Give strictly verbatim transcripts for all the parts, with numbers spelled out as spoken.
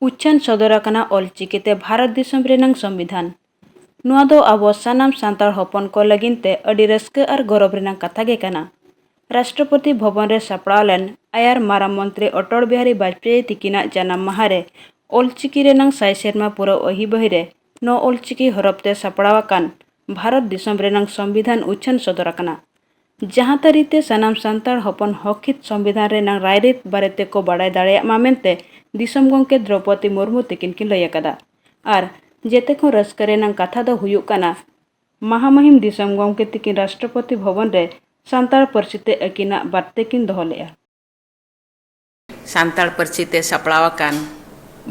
ᱩᱪᱷᱟᱹᱱ ᱥᱚᱫᱚᱨ ᱟᱠᱟᱱᱟ ᱚᱞᱪᱤᱠᱤ ᱛᱮ ᱵᱷᱟᱨᱚᱛ ᱫᱤᱥᱚᱢ ᱨᱮᱱᱟᱝ ᱥᱚᱝᱵᱤᱫᱷᱟᱱ᱾ ᱱᱚᱣᱟ ᱫᱚ ᱟᱵᱚ ᱥᱟᱱᱟᱢ ᱥᱟᱱᱛᱟᱲ ᱦᱚᱯᱚᱱ ᱠᱚ ᱞᱟᱹᱜᱤᱫ ᱛᱮ ᱟᱹᱰᱤ ᱨᱟᱹᱥᱠᱟᱹ ᱟᱨ ᱜᱚᱨᱚᱵᱽ ᱨᱮᱱᱟᱜ ᱠᱟᱛᱷᱟ ᱜᱮ ᱠᱟᱱᱟ᱾ ᱨᱟᱥᱴᱨᱚᱯᱚᱛᱤ ᱵᱷᱚᱵᱚᱱ ᱨᱮ ᱥᱟᱯᱲᱟᱣ ᱞᱮᱱ ᱟᱭᱟᱨ ᱢᱟᱨᱟᱝ ᱢᱚᱱᱛᱨᱤ ᱚᱴᱚᱞ ᱵᱤᱦᱟᱨᱤ ᱵᱟᱡᱽᱯᱮᱭᱤ ᱛᱤᱠᱤᱱᱟᱜ ᱡᱟᱱᱟᱢ ᱢᱟᱦᱟ ᱨᱮ ᱚᱞᱪᱤᱠᱤ ᱨᱮᱱᱟᱝ ᱥᱟᱭ ᱥᱮᱨᱢᱟ ᱯᱩᱨᱟᱹᱣ ᱟᱹᱦᱤ ᱵᱟᱹᱦᱤ ᱨᱮ ᱱᱚ ᱚᱞᱪᱤᱠᱤ ᱦᱚᱨᱚᱯ ᱛᱮ ᱥᱟᱯᱲᱟᱣ ᱟᱠᱟᱱ ᱵᱷᱟᱨᱚᱛ ᱫᱤᱥᱚᱢ ᱨᱮᱱᱟᱝ ᱥᱚᱝᱵᱤᱫᱷᱟᱱ ᱩᱪᱷᱟᱹᱱ ᱥᱚᱫᱚᱨ ᱟᱠᱟᱱᱟ᱾ ᱡᱟᱦᱟᱸ ᱛᱟᱹᱨᱤ ᱛᱮ ᱥᱟᱱᱟᱢ ᱥᱟᱱᱛᱟᱲ ᱦᱚᱯᱚᱱ ᱦᱚᱠ ᱦᱤᱛ ᱥᱚᱝᱵᱤᱫᱷᱟᱱ ᱨᱮᱱᱟᱝ ᱨᱟᱭᱨᱤᱛ ᱵᱟᱨᱮ ᱛᱮᱠᱚ ᱵᱟᱲᱟᱭ ᱫᱟᱲᱮᱭᱟᱜ ᱢᱟ ᱢᱮᱱᱛᱮ ᱫᱤᱥᱚᱢ ᱜᱚᱢᱠᱮ ᱫᱨᱚᱯᱚᱫᱤ ᱢᱩᱨᱢᱩ ᱛᱤᱠᱤᱱ ᱠᱤᱱ ᱞᱟᱹᱭ ᱟᱠᱟᱫᱟ᱾ ᱟᱨ ᱡᱮᱛᱮ ᱠᱷᱚᱱ ᱨᱟᱹᱥᱠᱟᱹ ᱨᱮᱱᱟᱝ ᱠᱟᱛᱷᱟ ᱫᱚ ᱦᱩᱭᱩᱜ ᱠᱟᱱᱟ, ᱢᱟᱦᱟᱢᱟᱹᱦᱤᱢ ᱫᱤᱥᱚᱢ ᱜᱚᱢᱠᱮ ᱛᱤᱠᱤᱱ ᱨᱟᱥᱴᱨᱚᱯᱚᱛᱤ ᱵᱷᱚᱵᱚᱱ ᱨᱮ ᱥᱟᱱᱛᱟᱲ ᱯᱟᱹᱨᱥᱤ ᱛᱮ ᱟᱹᱠᱤᱱᱟᱜ ᱵᱟᱨᱛᱮ ᱠᱤᱱ ᱫᱚᱦᱚ ᱞᱮᱫᱼᱟ᱾ ᱥᱟᱱᱛᱟᱲ ᱯᱟᱹᱨᱥᱤ ᱛᱮ ᱥᱟᱯᱲᱟᱣ ᱟᱠᱟᱱ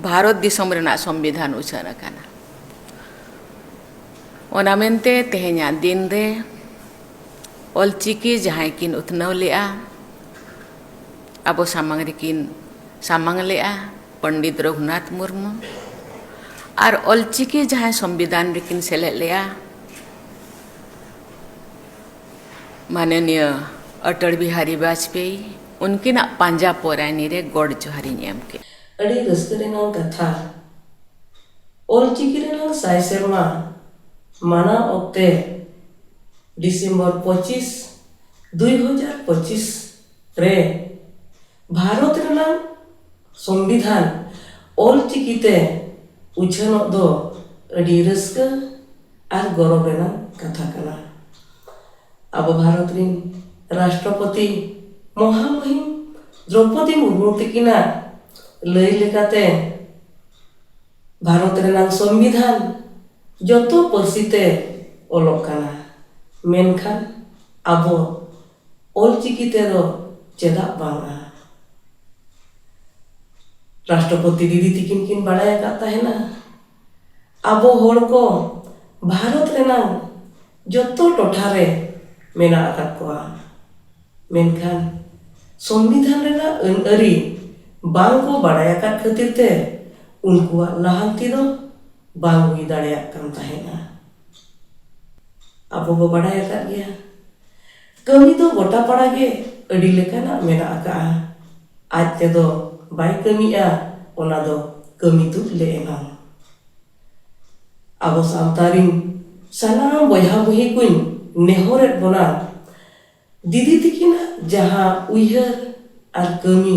ᱵᱷᱟᱨᱚᱛ ᱫᱤᱥᱚᱢ ᱨᱮᱱᱟᱜ ᱥᱚᱝᱵᱤᱫᱷᱟᱱ ᱩᱪᱷᱟᱹᱱ ᱟᱠᱟᱱᱟ᱾ ᱚᱱᱟ ᱢᱮᱱᱛᱮ ᱛᱮᱦᱮᱧᱟᱜ ᱫᱤᱱ ᱨᱮ ᱚᱞᱪᱤᱠᱤ ᱡᱟᱦᱟᱸᱭ ᱠᱤᱱ ᱩᱛᱱᱟᱹᱣ ᱞᱮᱫᱼᱟ, ᱟᱵᱚ ᱥᱟᱢᱟᱝ ᱨᱮᱠᱤᱱ ᱥᱟᱢᱟᱝ ᱞᱮᱫᱼᱟ, ᱯᱚᱱᱰᱤᱛ ᱨᱚᱜᱷᱩᱱᱟᱛᱷ ᱢᱩᱨᱢᱩ, ᱟᱨ ᱚᱞᱪᱤᱠᱤ ᱡᱟᱦᱟᱸᱭ ᱥᱚᱝᱵᱤᱫᱷᱟᱱ ᱨᱮᱠᱤᱱ ᱥᱮᱞᱮᱫ ᱞᱮᱫᱼᱟ, ᱢᱟᱱᱚᱱᱤᱭᱟᱹ ᱚᱴᱚᱞ ᱵᱤᱦᱟᱨᱤ ᱵᱟᱡᱽᱯᱮᱭᱤ, ᱩᱱᱠᱤᱱᱟᱜ ᱯᱟᱸᱡᱟ ᱯᱚᱨᱟᱭᱱᱤ ᱨᱮ ᱜᱚᱰ ᱡᱚᱦᱟᱨᱤᱧ ᱮᱢ ᱠᱮᱫ᱾ ᱟᱹᱰᱤ ᱨᱟᱹᱥᱠᱟᱹ ᱨᱮᱱᱟᱜ ᱠᱟᱛᱷᱟ, ᱚᱞᱪᱤᱠᱤ ᱨᱮᱱᱟᱜ ᱥᱟᱭ ᱥᱮᱨᱢᱟ ᱢᱟᱱᱟᱣ ᱚᱠᱛᱮ ᱰᱤᱥᱮᱢᱵᱚᱨ ᱯᱚᱸᱪᱤᱥ, ᱫᱩᱭ ᱦᱟᱡᱟᱨ ᱯᱚᱸᱪᱤᱥ ᱨᱮ ᱵᱷᱟᱨᱚᱛ ᱨᱮᱱᱟᱜ ᱥᱚᱝᱵᱤᱫᱷᱟᱱ ᱚᱞᱪᱤᱠᱤ ᱛᱮ ᱩᱪᱷᱟᱹᱱᱚᱜ ᱫᱚ ᱟᱹᱰᱤ ᱨᱟᱹᱥᱠᱟᱹ ᱟᱨ ᱜᱚᱨᱚᱵᱽ ᱨᱮᱱᱟᱜ ᱠᱟᱛᱷᱟ ᱠᱟᱱᱟ᱾ ᱟᱵᱚ ᱵᱷᱟᱨᱚᱛ ᱨᱤᱱ ᱨᱟᱥᱴᱨᱚᱯᱚᱛᱤ ᱢᱚᱦᱟᱢᱩᱦᱤᱢ ᱫᱨᱚᱯᱚᱫᱤ ᱢᱩᱨᱢᱩ ᱛᱤᱠᱤᱱᱟᱜ ᱞᱟᱹᱭ ᱞᱮᱠᱟᱛᱮ, ᱵᱷᱟᱨᱚᱛ ᱨᱮᱱᱟᱜ ᱥᱚᱝᱵᱤᱫᱷᱟᱱ ᱡᱚᱛᱚ ᱯᱟᱹᱨᱥᱤ ᱛᱮ ᱚᱞᱚᱜ ᱠᱟᱱᱟ, ᱢᱮᱱᱠᱷᱟᱱ ᱟᱵᱚ ᱚᱞᱪᱤᱠᱤ ᱛᱮᱫᱚ ᱪᱮᱫᱟᱜ ᱵᱟᱝᱟ? ᱨᱟᱥᱴᱨᱚᱯᱚᱛᱤ ᱫᱤᱫᱤ ᱛᱤᱠᱤᱱ ᱠᱤᱱ ᱵᱟᱲᱟᱭ ᱟᱠᱟᱫ ᱛᱟᱦᱮᱱᱟ, ᱟᱵᱚ ᱦᱚᱲ ᱠᱚ ᱵᱷᱟᱨᱚᱛ ᱨᱮᱱᱟᱜ ᱡᱚᱛᱚ ᱴᱚᱴᱷᱟ ᱨᱮ ᱢᱮᱱᱟᱜ ᱟᱠᱟᱫ ᱠᱚᱣᱟ, ᱢᱮᱱᱠᱷᱟᱱ ᱥᱚᱝᱵᱤᱫᱷᱟᱱ ᱨᱮᱱᱟᱜ ᱟᱹᱱ ᱟᱹᱨᱤ ᱵᱟᱝ ᱠᱚ ᱵᱟᱲᱟᱭ ᱟᱠᱟᱫ ᱠᱷᱟᱹᱛᱤᱨ ᱛᱮ ᱩᱱᱠᱩᱣᱟᱜ ᱞᱟᱦᱟᱱᱛᱤ ᱫᱚ ᱵᱟᱝ ᱦᱩᱭ ᱫᱟᱲᱮᱭᱟᱜ ᱠᱟᱱ ᱛᱟᱦᱮᱱᱟ᱾ ᱟᱵᱚ ᱵᱚ ᱵᱟᱲᱟᱭ ᱟᱠᱟᱫ ᱜᱮᱭᱟ, ᱠᱟᱹᱢᱤ ᱫᱚ ᱜᱚᱴᱟ ᱯᱟᱲᱟ ᱜᱮ ᱟᱹᱰᱤ ᱞᱮᱠᱟᱱᱟᱜ ᱢᱮᱱᱟᱜ ᱟᱠᱟᱫᱼᱟ᱾ ᱟᱡ ᱛᱮᱫᱚ ᱵᱟᱭ ᱠᱟᱹᱢᱤᱜᱼᱟ, ᱚᱱᱟ ᱫᱚ ᱠᱟᱹᱢᱤ ᱛᱩᱫ ᱞᱮ ᱮᱱᱟᱝ᱾ ᱟᱵᱚ ᱥᱟᱶᱛᱟ ᱨᱤᱱ ᱥᱟᱱᱟᱢ ᱵᱚᱭᱦᱟ ᱵᱚᱭᱦᱤ ᱠᱚᱧ ᱱᱮᱦᱚᱨᱮᱫ ᱵᱚᱱᱟ, ᱫᱤᱫᱤ ᱛᱤᱠᱤᱱᱟᱜ ᱡᱟᱦᱟᱸ ᱩᱭᱦᱟᱹᱨ ᱟᱨ ᱠᱟᱹᱢᱤ,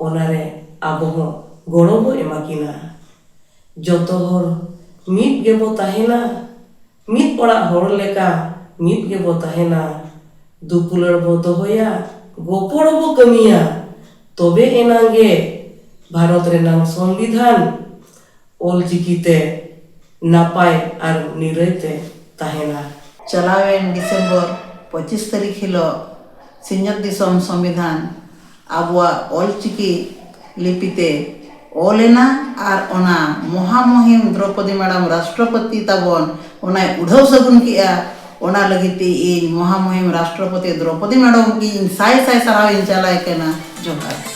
ᱚᱱᱟᱨᱮ ᱟᱵᱚ ᱦᱚᱸ ᱜᱚᱲᱚ ᱵᱚ ᱮᱢᱟ ᱠᱤᱱᱟ᱾ ᱡᱚᱛᱚ ᱦᱚᱲ ᱢᱤᱫ ᱜᱮᱵᱚ ᱛᱟᱦᱮᱱᱟ, ᱢᱤᱫ ᱚᱲᱟᱜ ᱦᱚᱲ ᱞᱮᱠᱟ ᱢᱤᱫ ᱜᱮᱵᱚ ᱛᱟᱦᱮᱱᱟ᱾ ᱫᱩᱯᱩᱞᱟᱹᱲ ᱵᱚ ᱫᱚᱦᱚᱭᱟ, ᱜᱚᱯᱚᱲ ᱵᱚ ᱠᱟᱹᱢᱤᱭᱟ, ᱛᱚᱵᱮ ᱮᱱᱟᱝ ᱜᱮ ᱵᱷᱟᱨᱚᱛ ᱨᱮᱱᱟᱝ ᱥᱚᱝᱵᱤᱫᱷᱟᱱ ᱚᱞ ᱪᱤᱠᱤ ᱛᱮ ᱱᱟᱯᱟᱭ ᱟᱨ ᱱᱤᱨᱟᱹᱭ ᱛᱮ ᱛᱟᱦᱮᱱᱟ᱾ ᱪᱟᱞᱟᱣᱮᱱ ᱰᱤᱥᱮᱢᱵᱚᱨ ᱯᱚᱸᱪᱤᱥ ᱛᱟᱹᱨᱤᱠᱷ ᱦᱤᱞᱳᱜ ᱥᱤᱧᱚᱛ ᱫᱤᱥᱚᱢ ᱥᱚᱝᱵᱤᱫᱷᱟᱱ ᱟᱵᱚᱣᱟᱜ ᱚᱞ ᱪᱤᱠᱤ ᱞᱤᱯᱤ ᱛᱮ ᱚᱞ ᱮᱱᱟ ᱟᱨ ᱚᱱᱟ ᱢᱚᱦᱟᱢᱚᱦᱤᱢ ᱫᱨᱚᱯᱚᱫᱤ ᱢᱮᱰᱟᱢ ᱨᱟᱥᱴᱨᱚᱯᱚᱛᱤ ᱛᱟᱵᱚᱱ ᱚᱱᱟᱭ ᱩᱰᱷᱟᱹᱣ ᱥᱟᱹᱜᱩᱱ ᱠᱮᱜᱼᱟ᱾ ᱚᱱᱟ ᱞᱟᱹᱜᱤᱫ ᱛᱮ ᱤᱧ ᱢᱚᱦᱟᱢᱚᱦᱤᱢ ᱨᱟᱥᱴᱨᱚᱯᱚᱛᱤ ᱫᱨᱚᱯᱚᱫᱤ ᱢᱮᱰᱟᱢ ᱜᱮ ᱤᱧ ᱥᱟᱭ ᱥᱟᱭ ᱥᱟᱨᱦᱟᱣ ᱤᱧ ᱪᱟᱞᱟᱭ ᱠᱟᱱᱟ᱾ ᱡᱚᱦᱟᱨ᱾